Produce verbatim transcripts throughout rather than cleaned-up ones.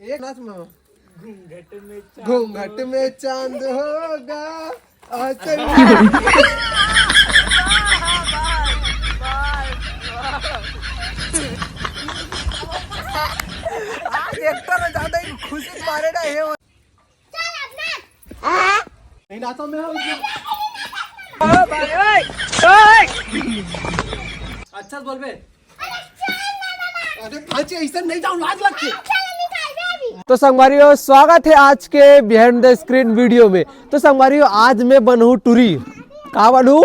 एक नाच में हो। घूंघट में चांद होगा। अच्छा। आज एक्टर ज्यादा ही खुशी मारे ना ये। नहीं नाचो मैं। अच्छा से बोल बे। अरे भांची, ऐसे नहीं जाओ, लाज लगती। तो संगवारी हो, स्वागत है आज के बिहाइंड द स्क्रीन वीडियो में। तो संगवारी हो, आज मैं बनहूँ टूरी। का बनहूँ?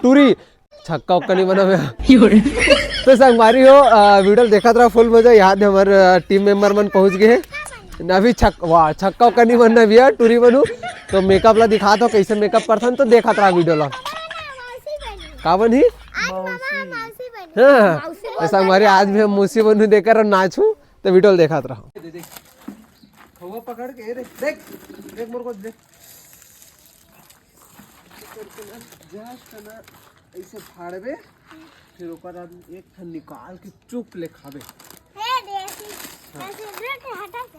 टूरी। छक्का उक्का नहीं बना मैं। तो संगवारी हो, वीडियो देखत रहा, फुल मजा। यहाँ हमारे टीम मेंबर मन पहुँच गए हैं। अभी छक वाह, छक्का उक्का नहीं बनना भैया, टूरी बनहूँ। तो मेकअप ला दिखात हो, कैसे मेकअप करथन, तो देखत रहा वीडियो ला। का बनही? हाँ, तो संगवारी, आज भी हम मौसी बनहूँ, देकर नाचहूँ, तो वीडियो देखत रहा। दे, दे। खौवा पकड़ के, ए रे, देख, देख मोर को, देख। ऐसे करके ना, just ना, ऐसे फाड़बे, फिर ओकर बाद एक ठन निकाल के चुप ले खाबे। हे दे, ऐसे, हाँ। ऐसे उधर के हटा के।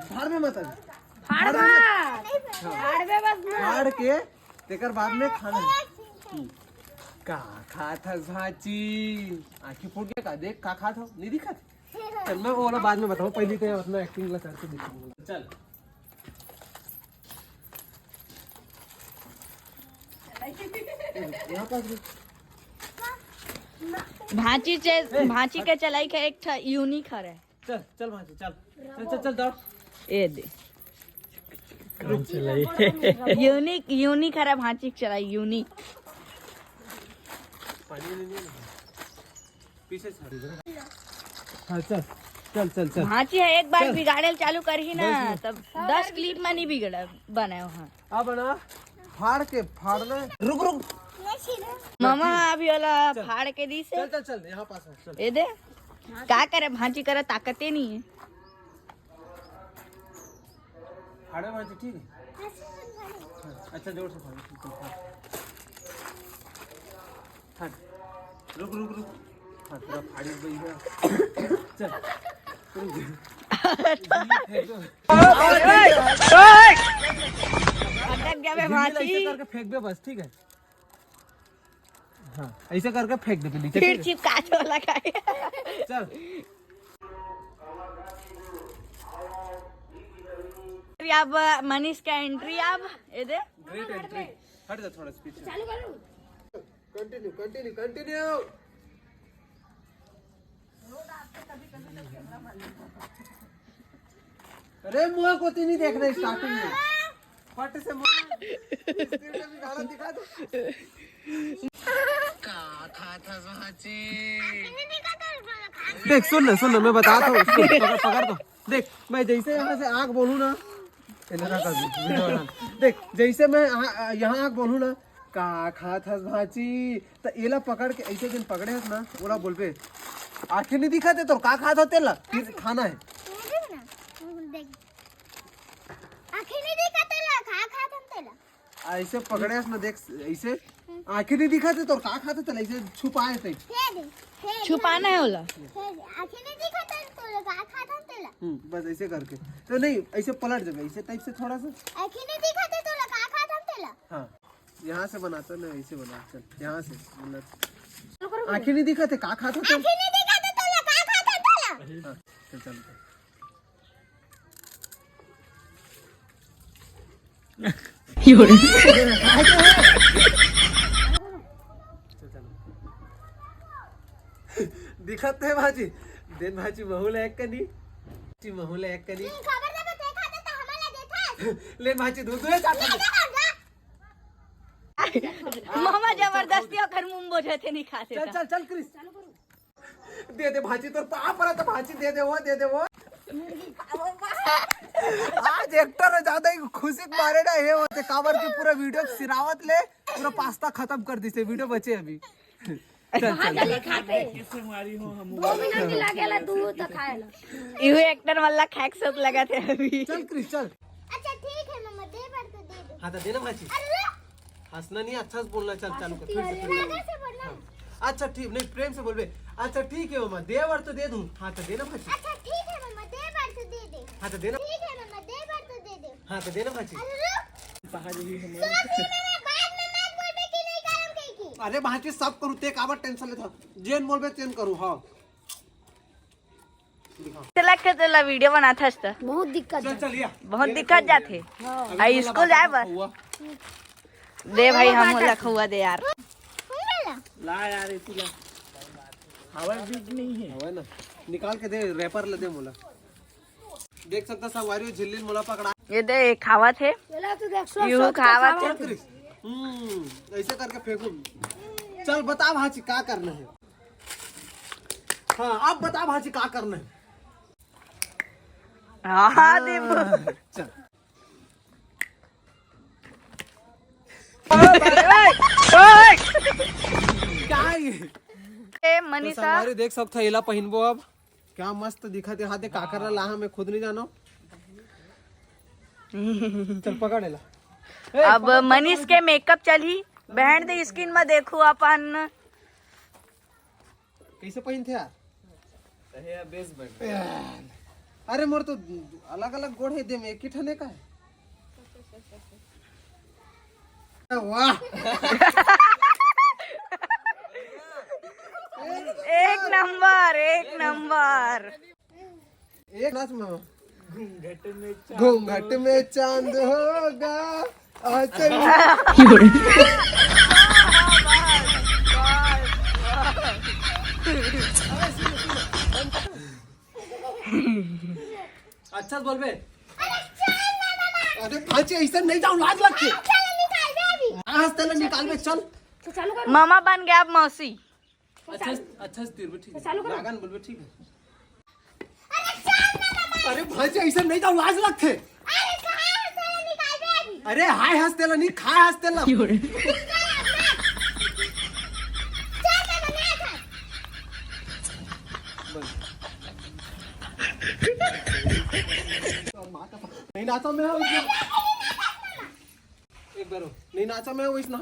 फाड़ में मत अभी। फाड़ फाड़ में। में। हाँ। फाड़ में बस ना। फाड़ के तेकर बाद में खाना है। हम्म। का खात हस भांची? आँखी फूट गया का? देख का खात हो, नहीं दिखत? चल, मैं वो वाला बाद में बताऊँ, पहले तो अपना एक्टिंग ला करके दिखाऊंगा। चल। यहाँ पास रुक। भांची चे-, ए, भांची के चलाई के एक ठा यूनिक हरे। चल, चल भांची, चल। चल, चल, चल, दौड़। ए दे। काम चलाई। यूनिक, यूनिक हरे भांची के चलाई, यूनिक। पानी नहीं है ना? पीछे से हट जा। हाँ, चल, चल, चल, चल। भांची है, एक बार चल। बिगाड़े ल चालू करही ना, बस, बस। तब दस क्लिप में नहीं बिगड़ा, बनाए हो, हाँ। अब ना, फाड़ के, फाड़ना। रुक, रुक। मामा, अभी वाला चल। फाड़ के दी से। चल, चल, चल, यहाँ पास है, चल। ये दे, का करे, भांची करे, ताकते नहीं है। फाड़े भांची, ठीक है? हाँ, अच्छा, जोर से फाड़ो, ठीक है, फाड़। हट। रुक, रुक, रुक। हाँ, पूरा फाड़ी भैया। चल। फेंक दो। अटक गया बे झिल्ली भांची। ऐसे करके फेंक दे बस, ठीक है? हाँ, ऐसे करके फेंक दे तू नीचे, फिर ठीक है? चिपका दो, लगाए। चल। अभी अब मनीष का एंट्री, अब ये दे। Great entry. हट जा थोड़ा सा पीछे। चालू करो। Continue, continue, continue. अरे मुंह को तो नहीं देखना स्टार्टिंग में। फट से मुंह। स्क्रीन में भी गाना दिखा दो। का खात हस भांची? देख, सुन ना, सुन ना, मैं बताता हूँ, सुन, पकड़, पकड़ तो। देख, मैं जैसे यहाँ से आग बोलूँ ना, इधर आ कर दे, वीडियो बना। देख, जैसे मैं आ, आ, यहाँ आग बोलूँ ना, का खात हस भांची, तो एला पकड़ के ऐसे दिन पकड़े हस ना, ओला बोलबे, आँखें नहीं दिखाते तो का खात हो तेला, फिर खाना है। ये देख ना, देख। आँखें नहीं दिखाते ला, का खात हम तेला। ऐसे पकड़े हस ना, देख, ऐसे आँखें नहीं दिखाते तो का खाते तेला, ऐसे छुपाए थे। हे दे, हे दे। छुपाना है ओला। हे दे, आँखें नहीं दिखाते तो का खात हम तेला। हम्म, बस ऐसे करके। तो नहीं, ऐसे पलट जाबे, ऐसे टाइप से थोड़ा सा। आँखें नहीं दिखाते तो का खात हम तेला। हाँ, यहाँ से बनाता ना, ऐसे बना, चल, यहाँ से बना। आँखें नहीं दिखाते, का खात हो तेला? आँखें नहीं दिखाते तो का खात हम तेला। हाँ, चल, चल, चल। दिखत हे भांची, देन भांची महू ला एक कनी, भांची महू ला एक कनी। खबर दे, बता, खा दे, तो हमला देथा। ले भांची, दू दू चार। मामा जबरदस्ती ओकर मुंह बोझे थे, नहीं खाते चल, था। चल, चल, क्रिस। दे दे भांची, तोर पाँव परत भांची, दे दे वो, दे दे वो। आज एक्टर ज्यादा ही खुशी के मारे ना हे होते, काबर के पूरा वीडियो सिरावत ले पूरा पास्ता खत्म कर दिसे, वीडियो बचे अभी। चल, चल, चल। दो मिनट ही लागेला, दू तो खाएला। इहू एक्टर वाला खैक सब लगा थे अभी। चल क्रिस, चल। अच्छा ठीक है मम्मा, दे बार तो दे दो। हाँ तो दे ना भांची। अरे हंसना नहीं, अच्छा से बोलना। चल, चालू कर, फिर से, फिर से। लगा से बोलना। हाँ। अच्छा ठीक, नहीं, प्रेम से बोलबे। अच्छा ठीक है मम्मा, दे बर तो दे दूं। हाँ तो देना भांची। अच्छा ठीक है मम्मा, दे बर तो दे दे। हाँ तो देना। ठीक है मम्मा, दे बर तो दे दे। हाँ तो देना भांची। अरे रुक। सोच ले मम्मा, बाद में मत बोलबे कि नहीं करम कह के। अरे भांची, सब करूँ, ते काबर टेंशन लेथस? जेन बोलबे तेन करूँ। हाँ। चला के चला, वीडियो बनाथस त। बहुत दिक्कत चल, जाथे। चल, या। बहुत ये दिक्कत ले, जाथे। हाँ। अभी आ, बोला स्कूल बाबा जाए को बर। खोआ। दे भाई, हम बोला खोआ दे यार। ला यार, इसी ला। हवा बीज नहीं है। हवा ना। निकाल के दे, रैपर ले दे मोला। देख सकथस संगवारी हो, झिल्ली मोला पकड़ा। ये दे, खावत हे। चला तो देख, सब यूं सब खावत खावत हे। हे। हम्म, ऐसे करके फेंकू। चल बता भांची, का करना है? हाँ, अब बता भांची, का करना है? हाँ, देबो। चल। क्या है ये? ए, तो मनीषा। संगवारी देख सकथो, एला पहिनबो अब। क्या मस्त दिखत हे। हाथ दे, काकर ला लाहा, मैं खुद नहीं जानो। चल पकड़ एला। ए, अब पकड़, पकड़, मनीष पकड़। के मेकअप चलही। बहन दे स्किन में देखो अपन। कैसे पहिनथे यार? अहे यार, बेस बन। अरे मोर तो अलग-अलग गोड़ हे, दे में एक ही ठने का है। वाह। एक नंबर, एक नंबर। एक नाच में। घूंघट में चांद। घूंघट में चांद होगा। अच्छा। अच्छा से बोलबे। अरे भांची, ऐसे नहीं जाओ, लाज लगथे। हाँ, तेला निकालबे, चल। मामा बन गया अब मौसी। अच्छा, अच्छा से तीर में, ठीक है। चालू करो। लागा न बोलबे, ठीक है। अरे भांची, ऐसे नहीं जाओ, लाज लगथे। अरे हाय हंस तेला नहीं, खा हंस तेला। नहीं नाचा मैं। एक बार हो। नहीं नाचा मैं, वो इस ना।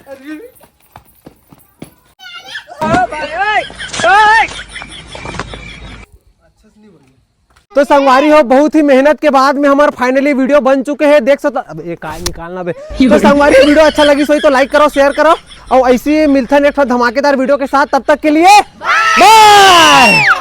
अरे। ओ भाई, ओए, ओए। अच्छा से नहीं बोलिए। तो संगवारी हो, बहुत ही मेहनत के बाद में हमार finally वीडियो बन चुके हैं। देख सकथो, अब ये काय निकालना बे। तो संगवारी, वीडियो अच्छा लगिस होही तो like करो, share करो और ऐसे ही मिलथन एक ठो धमाकेदार वीडियो के साथ। तब तक के लिए bye।